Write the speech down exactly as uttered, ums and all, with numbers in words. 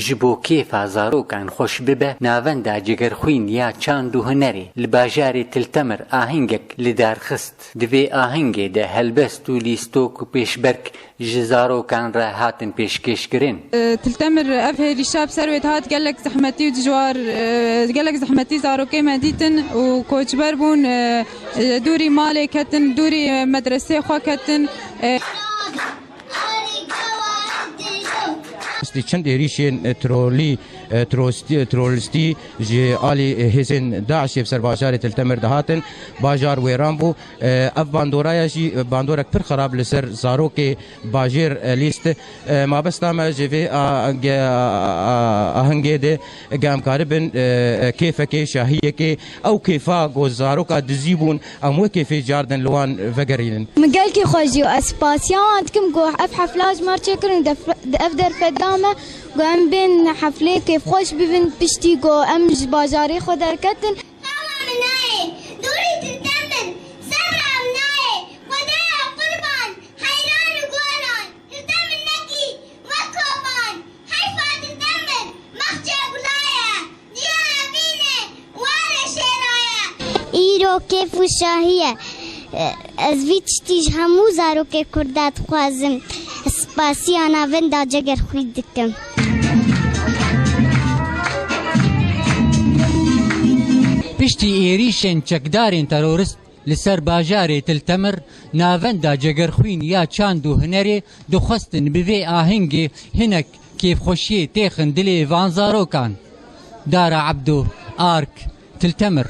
Ji bo kêfa zarokan xweş bibe, Navenda Cegerxwîn ya Çand û Hunerê li bajarê Til Temir ahengek li dar xist. Di vê ahengê de helbest û lîstok û pêşberk ji zarokan re hatin pêşkêşkirin. Til Temir ev hêrîşa bi ser wê dihat gelek zehmetî û dijwar, e, gelek zehmetî zarokê me dîtin û koçber bûn, e, e, dûrî malê ketin, dûrî, e, medresê xwe ketin. E, Çend êrîşên, e, trolî, e, trosti-, trolistî ji alî, e, hêzên DAIŞê bi ser bajarê Til Temir dihatin, bajar wêran bû. E, ev bandoraya jî, e, bandorek pir xerab li ser zarokê bajêr, e, lîst. E, mabesta me ji vê a-, ge-, a-, a-, ahengê de ge em karibin, e, e, kêfekê, şahiyekê, ew kêfa ku zaroka dizî bûn, em wê kêfê cardin li wan vegerînin. Min gelkî xweş jî û ez spasiya wan dikim ku ev hefla ji me re çêkirin û def-, ev derfet da me ku em bên heflê kêfxweş bibin piştî ku em ji bajarê xwe derketin. Qewma min nayê, dûrî Til Temir, serra min nayê, Xwedaya qurban, heyran û goran, Til Temir nekî wek Koban, heyfa Til Temir, baxçe gula ye, ciya evîn e, ware şêra ye. Îro kêf û şahî ye. Ez vî tiştî ji hemû zarokê Kurda dixwazim. Spasiya Navenda Cegerxwîn dikim. Piştî êrîşên çekdarên terorist li ser bajarê Til Temir, Navenda Cegerxwîn ya Çand û Hunerê dixwestin bi vê ahengê hinek kêfxweşiyê têxin dilê van zarokan. Dara Ebdo, Ark, Til Temir.